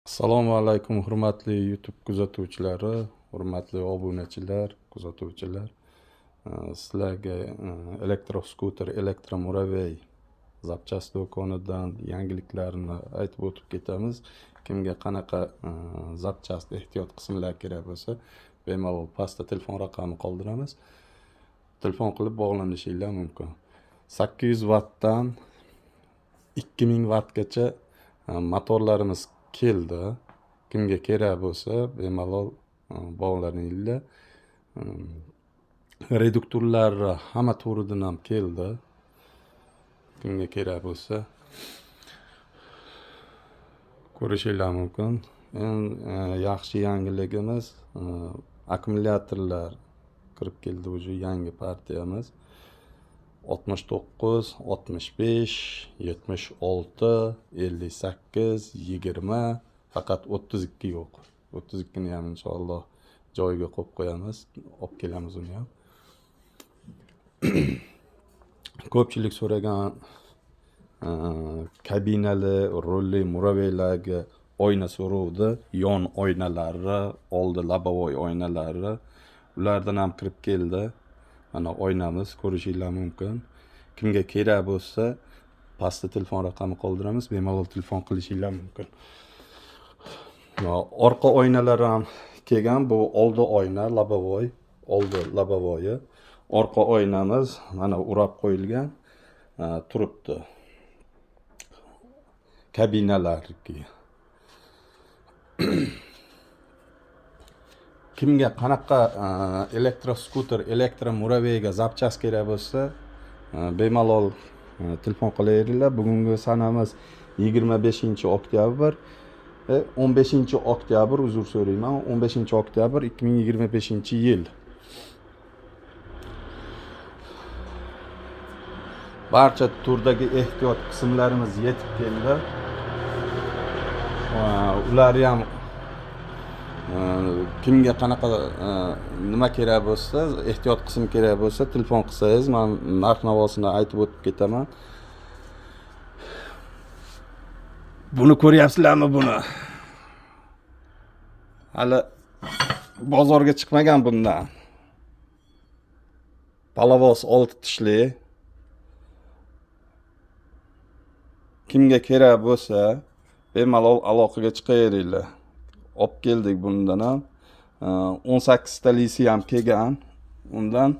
Assalomu alaykum, hurmatli YouTube kuzatuvchilari, hurmatli obunachilar, kuzatuvchilar. Sizlarga elektroskuter, elektromuravey zapchast do'konidan yangiliklarni aytib o'tib ketamiz. Kimga qanaqa zapchast ehtiyot qismlar kerak bo'lsa, bemalol pastda telefon raqami qoldiramiz. Telefon qilib bog'lanishinglar mumkin. 800 vattdan 2000 vattgacha motorlarimiz keldi. Kimga kerak bo'lsa, bemalol bog'laninglar. Reduktorlar hamma turidan ham keldi. Kimga kerak bo'lsa ko'rishinglar mumkin. Eng yaxshi yangiligimiz akkumulyatorlar kirib keldi, уже yangi partiyamiz. 69, 65, 76, 58, 20, faqat 32 yo'q. 32 ni ham inshaalloh joyiga qo'yib qo'yamiz, olib kelamiz uni ham. Ko'pchilik so'ragan kabinali, rolli muraveylarga oyna so'rovdi, yon oynalari, oldi лобовой oynalari, ulardan ham kirib keldi. Mana oynamiz, ko'rishinglar mumkin. Kimga kerak bo'lsa, pastda telefon raqami qoldiramiz, bemalol telefon qilishinglar mumkin. Orqa oynalar ham kelgan, bu oldi oyna, лобовой, oldi лобовойi. Orqa oynamiz mana urab qo'yilgan, turibdi. Kabinalarki. Kimga qanaqa elektroskuter, elektromuraveyga zapchast kerak bo'lsa, bemalol telefon qilaveringlar. Bugungi sanamiz 25-oktyabr, 15-oktyabr, uzr so'rayman, 15-oktyabr 2025-yil. Barcha turdagi ehtiyot qismlarimiz yetib keldi. Ular ham kimga qanaqa nima kerak bo'lsa, ehtiyot qism kerak bo'lsa, telefon qilsangiz, men narx-navosini aytib o'tib ketaman. Buni ko'ryapsizlarmi buni? Hali bozorga chiqmagan bundan. Palavos 6 tishli. Kimga kerak bo'lsa, bemalol aloqaga chiqaveringlar. Olib keldik bundan ham. 18 talisi ham kelgan. Undan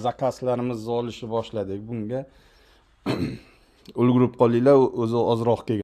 zakazlarimizni olishni boshladik bunga. Ulgurib qolinglar, o'zi ozroq kelgan.